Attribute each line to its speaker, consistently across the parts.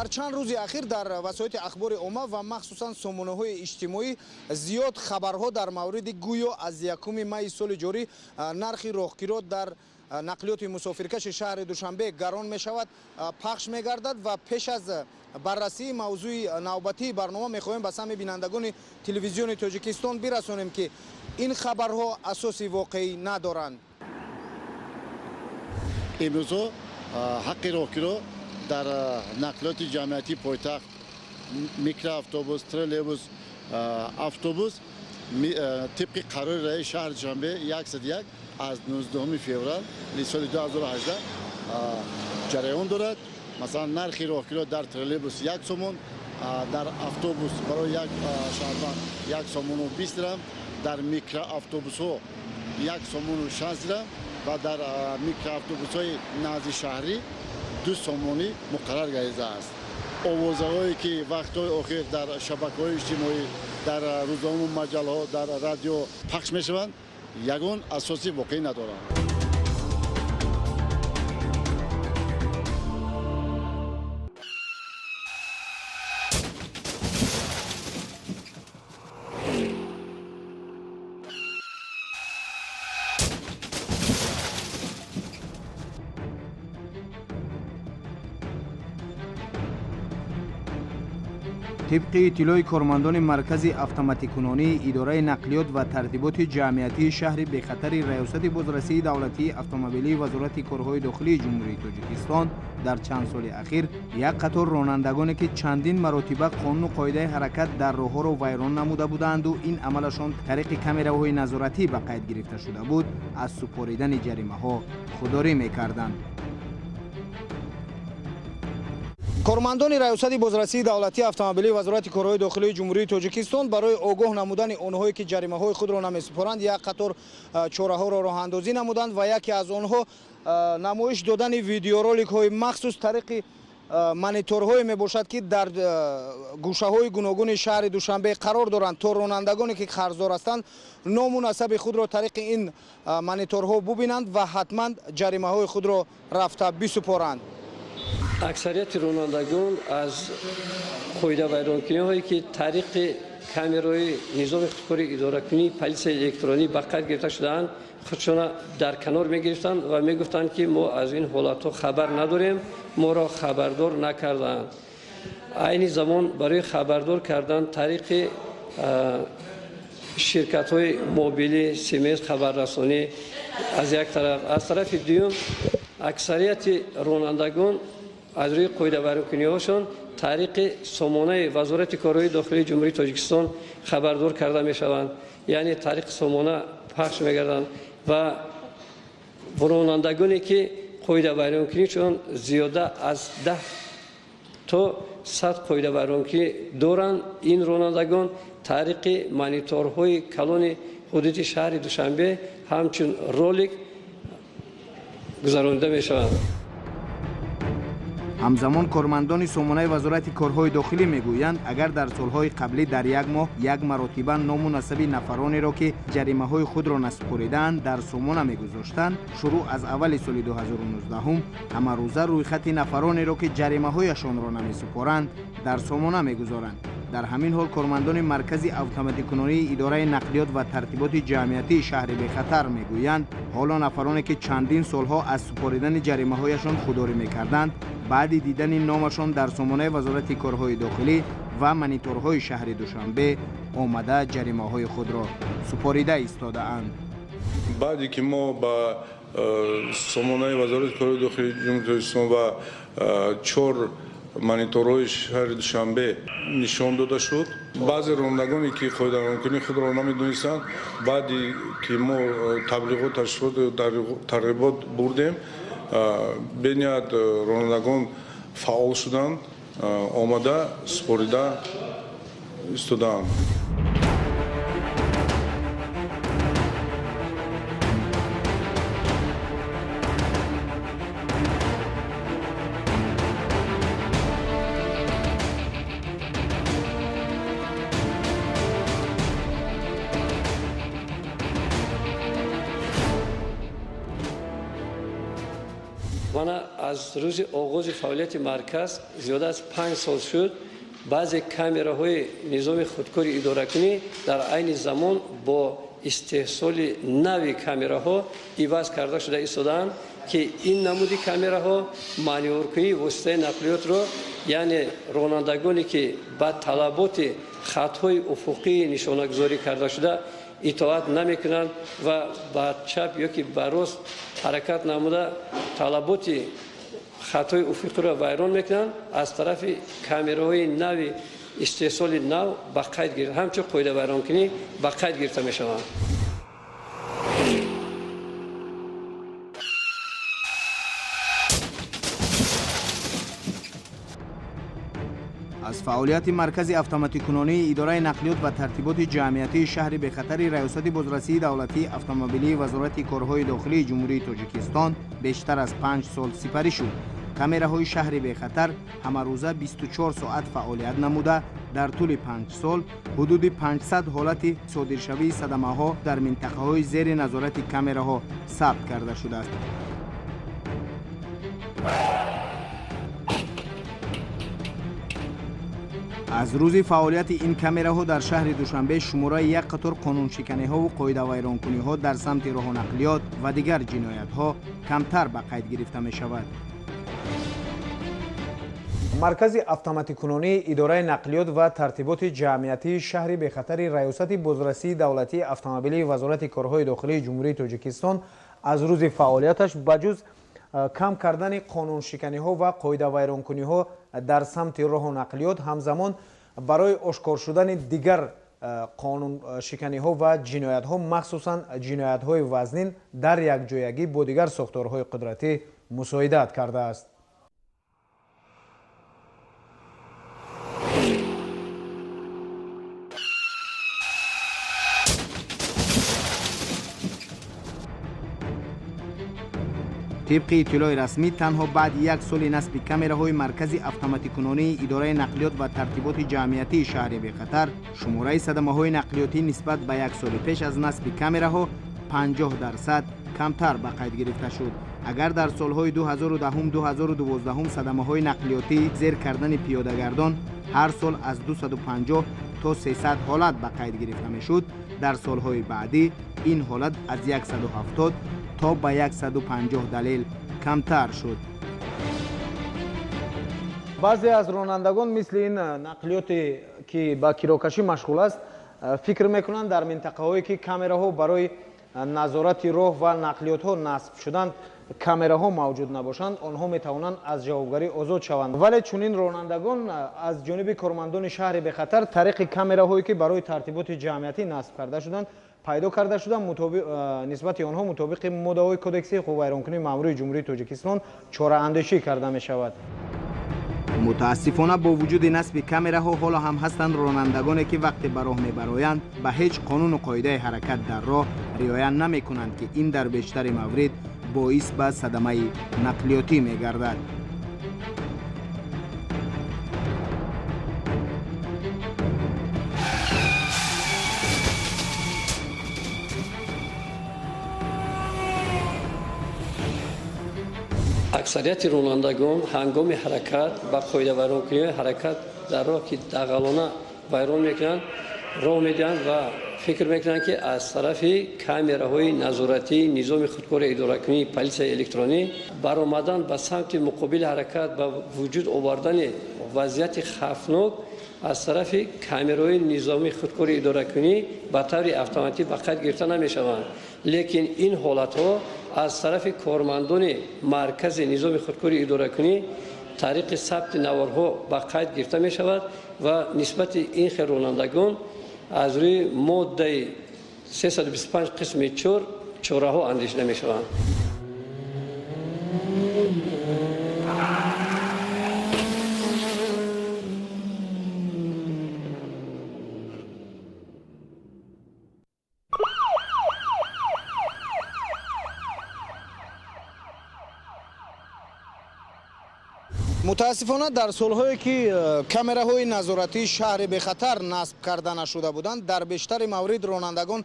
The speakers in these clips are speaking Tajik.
Speaker 1: Дар чанд рӯзи ахир дар васоити ахбори омма ва махсусан сомонаҳои иҷтимоӣ зиёд хабарҳо дар мавриди гӯё аз 1 майи соли ҷорӣ нархи роҳкиро дар нақлиёти мусофиркаши шаҳри Душанбе гарон мешавад, пахш мегардад ва пеш аз баррасии мавзӯи навбатии барнома мехоҳем ба самъи бинандагони телевизиони Тоҷикистон бирасонем, ки ин хабарҳо асоси воқеӣ надоранд.
Speaker 2: Имрӯзҳо ҳаққи роҳкиро дар нақлиёти ҷамъиятии пойтахт, микроавтобус, троллейбус, автобус тибқи қарори раиси шаҳри Душанбе 101 аз 19 феврал соли 2018 ҷараён дорад. Масалан, нархи роҳкиро дар троллейбус 1 сомон, дар автобус барои як шаҳрванд 1 сомону 20 дирам, дар микроавтобусҳо 1 сомону 60 дирам ва дар микроавтобусҳои назди шаҳрӣ 2 сомонӣ муқаррар гардидааст. Овозаҳое ки вақтҳои охир дар шабакаҳои иҷтимоӣ, дар рӯзномаву маҷаллаҳо, дар радио пахш мешаванд, ягон асоси воқеӣ надоранд.
Speaker 1: Тибқи иттилои кормандони маркази автоматикунонии идораи нақлиёт ва тартиботи ҷамъиятии шаҳри бехатари Раёсати бозрасии давлатии автомобилии Вазорати корҳои дохилии Ҷумҳурии Тоҷикистон дар чанд соли ахир як қатор ронандагоне, ки чандин маротиба қонуну қоидаи ҳаракат дар роҳҳоро вайрон намуда буданду ин амалашон тариқи камераҳои назоратӣ ба қайд гирифта шуда буд, аз супоридани ҷаримаҳо худдорӣ мекарданд. Кормандони Раёсати бозрасии давлатии автомобилии Вазорати корҳои дохилии Ҷумҳурии Тоҷикистон барои огоҳ намудани онҳое, ки ҷаримаҳои худро намесупоранд, як қатор чораҳоро роҳандозӣ намуданд ва яке аз онҳо намоиш додани видеороликҳои махсус тариқи мониторҳое мебошад, ки дар гӯшаҳои гуногуни шаҳри Душанбе қарор доранд, то ронандагоне, ки қарздор ҳастанд, ному насаби худро тариқи ин мониторҳо бубинанд ва ҳатман ҷаримаҳои худро рафта бисупоранд.
Speaker 3: Аксарияти ронандагон аз қоидавайронкуниҳое, ки тариқи камераҳои низоми худкори идоракунии полисияи электронӣ ба қайд гирифта шудаанд, худшона дар канор мегирифтанд ва мегуфтанд, ки мо аз ин ҳолатҳо хабар надорем, моро хабардор накардаанд. Айни замон барои хабардор кардан тариқи ширкатҳои мобилӣ, смс, хабаррасонӣ аз як тараф, аз тарафи дуюм аксарияти ронандагон аз рӯи қоидавайронкуниҳошон тариқи сомонаи Вазорати корҳои дохилии Ҷумҳурии Тоҷикистон хабардор карда мешаванд, яъне тариқи сомона пахш мегарданд ва ронандагоне, ки қоидавайронкунишон зиёда аз 10 то 100 қоидавайронкунӣ доранд, ин ронандагон тариқи мониторҳои калони ҳудуди шаҳри Душанбе ҳамчун ролик гузаронида мешаванд.
Speaker 1: Ҳамзамон кормандони сомонаи Вазорати корҳои дохилӣ мегӯянд, агар дар солҳои қаблӣ дар як моҳ як маротиба ному насаби нафаронеро, ки ҷаримаҳои худро насупоридаанд, дар сомона мегузоштанд, шурӯъ аз аввали соли 2019 ҳамарӯза рӯйхати нафаронеро, ки ҷаримаҳояшонро намесупоранд, дар сомона мегузоранд. Дар ҳамин ҳол кормандони маркази автоматикунонии идораи нақлиёт ва тартиботи ҷамъиятии шаҳри бехатар мегӯянд, ҳоло нафароне, ки чандин солҳо аз супоридани ҷаримаҳояшон худдорӣ мекарданд, баъди дидани номашон дар сомонаи Вазорати корҳои дохилӣ ва мониторҳои шаҳри Душанбе омада ҷаримаҳои худро супорида истодаанд.
Speaker 4: Баъде ки мо ба сомонаи Вазорати корҳои дохилии Ҷумҳурии Тоҷикистон ва 4 мониторҳои шаҳри Душанбе нишон дода шуд, баъзе ронандагоне, ки қоидавайронкунии худро намедонистанд, баъде ки мо таблиғот, ташвиқот, тарғибот бурдем, бениҳоят ронандагон фаъол шуданд, омада супорида истодаанд.
Speaker 3: Мана аз рӯзи оғози фаъолияти марказ зиёда аз 5 сол шуд, баъзе камераҳои низоми худкори идоракунӣ дар айни замон бо истеҳсоли нави камераҳо иваз карда шуда истодаанд, ки ин намуди камераҳо манёвркунии воситаи нақлиётро, яъне ронандагоне ки ба талаботи хатҳои уфуқии нишонагузорӣ карда шуда итоат намекунанд ва ба чап ё ки ба рост ҳаракат намуда талаботи хатҳои уфуқиро вайрон мекунанд, аз тарафи камераҳои нави истеҳсоли нав ба қайд гирифта, ҳамчун қоидавайронкунӣ ба қайд гирифта мешаванд.
Speaker 1: Аз фаъолияти маркази автоматикунонии идораи нақлиёт ва тартиботи ҷамъиятии шаҳри бехатари Раёсати бозрасии давлатии автомобилии Вазорати корҳои дохилии Ҷумҳурии Тоҷикистон бештар аз 5 сол сипарӣ шуд. Камераҳои шаҳри бехатар ҳамарӯза 24 соат фаъолият намуда, дар тӯли 5 сол ҳудуди 500 ҳолати содиршавии садамаҳо дар минтақаҳои зери назорати камераҳо сабт карда шудааст. Аз рӯзи фаъолияти ин камераҳо дар шаҳри Душанбе шумораи як қатор қонуншиканиҳову қоидавайронкуниҳо дар самти роҳу нақлиёт ва дигар ҷиноятҳо камтар ба қайд гирифта мешавад. Маркази автоматикунонии идораи нақлиёт ва тартиботи ҷамъиятии шаҳри бехатари Раёсати бозрасии давлатии автомобилии Вазорати корҳои дохилии Ҷумҳурии Тоҷикистон аз рӯзи фаъолияташ ба ҷуз кам кардани қонуншиканиҳо ва қоидавайронкуниҳо дар самти роҳу нақлиёт, ҳамзамон барои ошкор шудани дигар қонуншиканиҳо ва ҷиноятҳо, махсусан ҷиноятҳои вазнин, дар якҷоягӣ бо дигар сохторҳои қудратӣ мусоидат кардааст. Тибқи иттилои расмӣ, танҳо баъди як соли насби камераҳои маркази автоматикунонии идораи нақлиёт ва тартиботи ҷамъиятии шаҳри бехатар шумораи садамаҳои нақлиётӣ нисбат ба як соли пеш аз насби камераҳо 50% камтар ба қайд гирифта шуд. Агар дар солҳои 2010-2012 садамаҳои нақлиётӣ зер кардани пиёдагардон ҳар сол аз 250 то 300 ҳолат ба қайд гирифта мешуд, дар солҳои баъдӣ ин ҳолат аз 170 то ба 150 далел камтар шуд. Баъзе аз ронандагон мисли ин нақлиёте ки ба кирокашӣ машғул аст, фикр мекунанд дар минтақаҳое ки камераҳо барои назорати роҳ ва нақлиётҳо насб шуданд, камераҳо мавҷуд набошанд, онҳо метавонанд аз ҷавобгарӣ озод шаванд. Вале чунин ронандагон аз ҷониби кормандони шаҳри бехатар тариқи камераҳое ки барои тартиботи ҷамъиятӣ насб карда шуданд пайдо карда шуда, нисбати онҳо мутобиқи моддаҳои кодекси ҳуқуқвайронкунии маъмурии Ҷумҳурии Тоҷикистон чораандешӣ карда мешавад. Мутаассифона, бо вуҷуди насби камераҳо ҳоло ҳам ҳастанд ронандагоне ки вақте ба роҳ мебароянд ба ҳеҷ қонуну қоидаи ҳаракат дар роҳ риоя намекунанд, ки ин дар бештари маврид боис ба садамаи нақлиётӣ мегардад.
Speaker 3: Аксарияти ронандагон ҳангоми ҳаракат ба қоидавайронкуниҳои ҳаракат дар роҳ, ки дағалона вайрон мекунанд, роҳ медиҳанд ва фикр мекунанд, ки аз тарафи камераҳои назоратии низоми худкори идоракунии полисияи электронӣ баромадан ба самти муқобили ҳаракат ба вуҷуд овардани вазъияти хавфнок аз тарафи камераҳои низоми худкори идоракунӣ ба таври автоматӣ ба қайд гирифта намешаванд. Лекин ин ҳолатҳо аз тарафи кормандони маркази низоми худкори идоракунӣ тариқи сабти наворҳо ба қайд гирифта мешавад ва нисбати ин хел ронандагон аз рӯи моддаи 325 қисми 4 чораҳо андешида мешаванд.
Speaker 1: Мутаассифона, дар солҳое ки камераҳои назоратии шаҳри бехатар насб карда нашуда буданд, дар бештари маврид ронандагон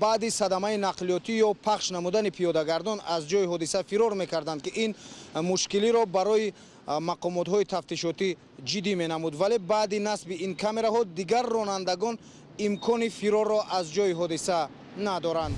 Speaker 1: баъди садамаи нақлиётӣ ё пахш намудани пиёдагардон аз ҷои ҳодиса фирор мекарданд, ки ин мушкилиро барои мақомотҳои тафтишотӣ ҷиддӣ менамуд. Вале баъди насби ин камераҳо дигар ронандагон имкони фирорро аз ҷои ҳодиса надоранд.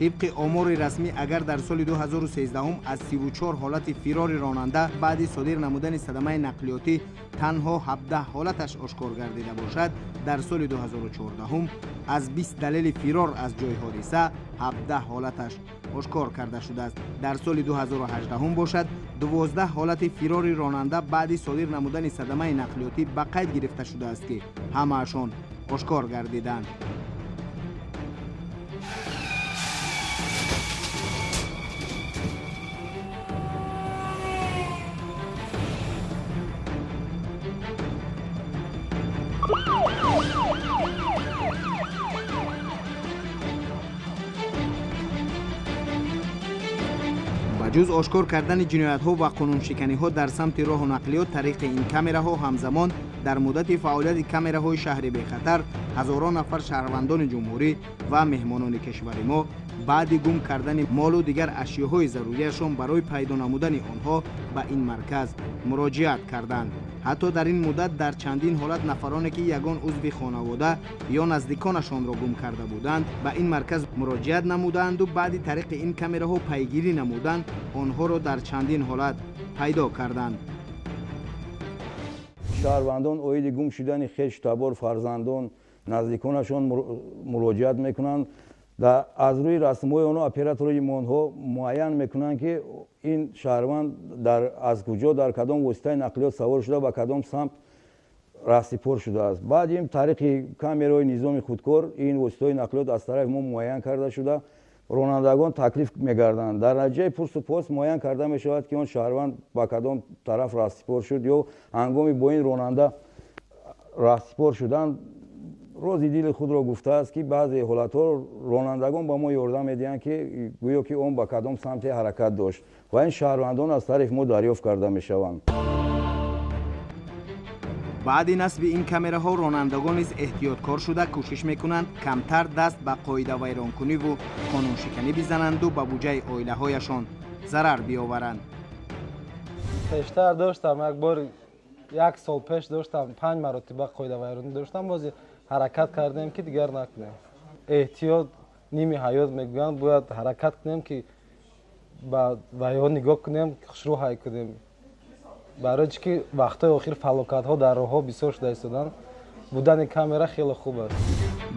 Speaker 1: Тибқи омори расмӣ, агар дар соли 2013 аз 34 ҳолати фирори ронанда баъди содир намудани садамаи нақлиётӣ танҳо 17 ҳолаташ ошкор гардида бошад, дар соли 2014 аз 20 далели фирор аз ҷои ҳодиса 17 ҳолаташ ошкор карда шудааст. Дар соли 2018 бошад, 12 ҳолати фирори ронанда баъди содир намудани садамаи нақлиётӣ ба қайд гирифта шудааст, ки ҳамаашон ошкор гардиданд. Ҷуз ошкор кардани ҷиноятҳо ва қонуншиканиҳо дар самти роҳу нақлиёт тариқи ин камераҳо, ҳамзамон дар муддати фаъолияти камераҳои шаҳри бехатар ҳазорон нафар шаҳрвандони ҷумҳурӣ ва меҳмонони кишвари мо баъди гум кардани молу дигар ашёҳои зарурияшон барои пайдо намудани онҳо ба ин марказ муроҷиат карданд. Ҳатто дар ин муддат дар чандин ҳолат нафароне ки ягон узви хонавода ё наздиконашонро гум карда буданд, ба ин марказ муроҷиат намудаанду баъди тариқи ин камераҳо пайгирӣ намуданд, онҳоро дар чандин ҳолат пайдо карданд.
Speaker 5: Шаҳрвандон оиди гум шудани хешу табор, фарзандон, наздиконашон муроҷиат мекунанд. Аз рӯи расмҳои онҳо операторои онҳо муайян мекунанд, ки ин шаҳрванд аз куҷо, дар кадом воситаи нақлиёт савор шуда, ба кадом самт раҳсипор шудааст. Баъд ин тариқи камераҳои низоми худкор ин воситаҳои нақлиёт аз тарафи мо муайян карда шуда, ронандагон таклиф мегарданд. Дар натиҷаи пурсу пос муайян карда мешавад, ки он шаҳрванд ба кадом тараф раҳсипор шуд ё ҳангоми бо ин ронанда раҳсипор шудан рози дили худро гуфтааст, ки баъзе ҳолатҳо ронандагон ба мо ёрдам медиҳанд, ки гӯё ки он ба кадом самте ҳаракат дошт ва ин шаҳрвандон аз тарафи мо дарёфт карда мешаванд.
Speaker 1: Баъди насби ин камераҳо ронандагон низ эҳтиёткор шуда кӯшиш мекунанд камтар даст ба қоидавайронкуниву қонуншиканӣ бизананду ба буҷаи оилаҳояшон зарар биёваранд.
Speaker 6: Пештар доштам, як бор як сол пеш доштам, 5 маротиба қоидавайронӣ доштам. Бози ҳаракат кардем, ки дигар накунем. Эҳтиёт ними ҳаёт мегӯянд, бояд ҳаракат кунем, ки ба вайҳо нигоҳ кунем, хушрӯ ҳай кунем. Барои чӣ ки вақтҳои охир фалокатҳо дар роҳҳо бисёр шуда истоданд, будани камера хеле хуб аст.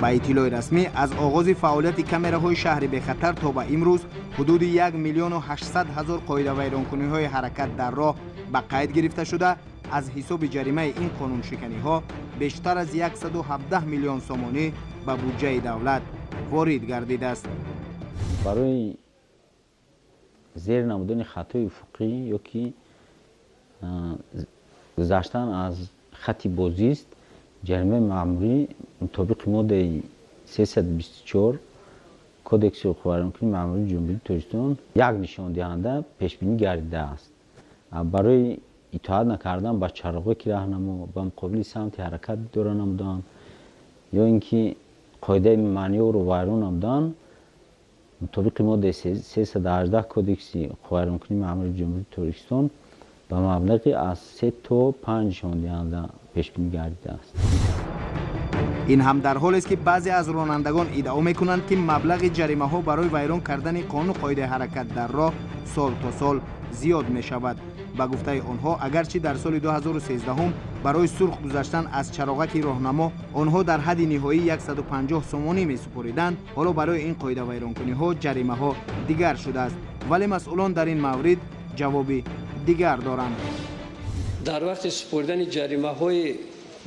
Speaker 1: Ба иттилои расмӣ, аз оғози фаъолияти камераҳои шаҳри бехатар то ба имрӯз ҳудуди 1 800 000 қоидавайронкуниҳои ҳаракат дар роҳ ба қайд гирифта шуда, аз ҳисоби ҷаримаи ин қонуншиканиҳо бештар аз 117 миллион сомонӣ ба буҷаи давлат ворид гардидааст.
Speaker 7: Барои зер намудани хатои уфуқӣ ё ки гузаштан аз хати бозист ҷаримаи маъмурӣ мутобиқи моддаи 324 Кодекси ҳуқуқвайронкунии маъмурии Ҷумҳурии Тоҷикистон як нишондиҳанда пешбинӣ гардидааст. Барои итоат накардан ба чароғе ки раҳнамо ба муқобили самти ҳаракат идора намуданд ё ин ки қоидаи манёврро вайрон намуданд, мутобиқи моддаи 318 Кодекси ҳуқуқвайронкунии маъмурии Ҷумҳурии Тоҷикистон ба маблағи аз 3 то 5 нишондиҳанда пешбинӣ гардидааст.
Speaker 1: Ин ҳам дар ҳолест, ки баъзе аз ронандагон иддао мекунанд, ки маблағи ҷаримаҳо барои вайрон кардани қонуну қоидаи ҳаракат дар роҳ сол то сол зиёд мешавад. Ба гуфтаи онҳо, агарчи дар соли 2013 барои сурх гузаштан аз чароғаки роҳнамо онҳо дар ҳадди ниҳоӣ 150 сомонӣ месупориданд, ҳоло барои ин қоидавайронкуниҳо ҷаримаҳо дигар шудааст. Вале масъулон дар ин маврид ҷавоби дигар доранд.
Speaker 3: Дар вақти супоридани ҷаримаҳои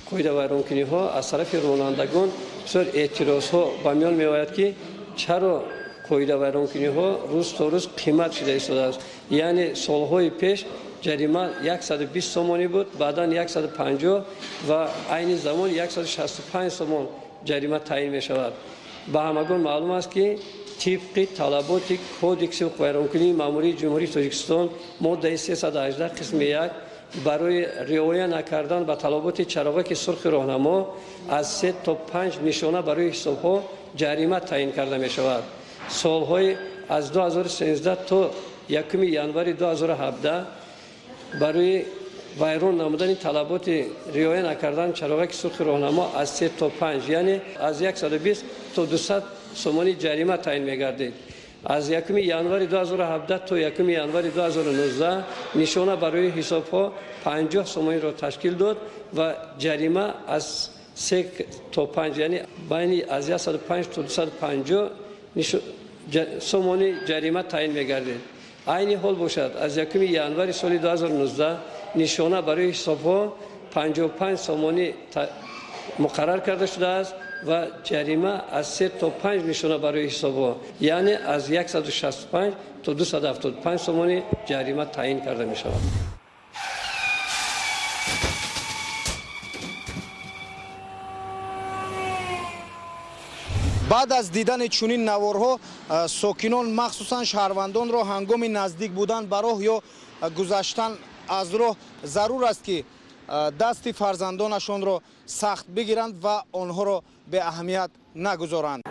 Speaker 3: қоидавайронкуниҳо аз тарафи ронандагон бисёр эътирозҳо ба миён меояд, ки чаро қоидавайронкуниҳо рӯз то рӯз қимат шуда истодааст. Яъне солҳои пеш ҷарима 120 сомонӣ буд, баъдан 150 ва айни замон 165 сомон ҷарима таъин мешавад. Ба ҳамагон маълум аст, ки Тибқи талаботи Кодекси ҳуқуқвайронкунии маъмурии Ҷумҳурии Тоҷикистон моддаи 318 қисми 1 барои риоя накардан ба талаботи чароғаки сурхи роҳнамо аз 3 то 5 нишона барои ҳисобҳо ҷарима таъин карда мешавад. Солҳои аз 2013 то 1 январи 2017 барои вайрон намудани талаботи риоя накардан чароғаки сурхи роҳнамо аз 3 то 5, яъне аз 120 то 200 сомонӣ ҷарима таъин мегардид. Аз 1 январи 2017 то 1 январи 2019 нишона барои ҳисобҳо 50 сомониро ташкил дод ва ҷарима аз 3 то 5, яъне байни аз 105 то 250 сомонӣ ҷарима таъин мегардид. Айни ҳол бошад, аз 1 январи соли 2019 нишона барои ҳисобҳо 55 сомонӣ муқаррар карда шудааст ва ҷарима аз 3 то 5 нишона барои ҳисобҳо, яъне аз 165 то 275 сомонӣ ҷарима таъин карда мешавад.
Speaker 1: Баъд аз дидани чунин наворҳо сокинон, махсусан шаҳрвандонро ҳангоми наздик будан ба роҳ ё гузаштан аз роҳ зарур аст, ки дасти фарзандонашонро сахт бигиранд ва онҳоро беаҳамият нагузоранд.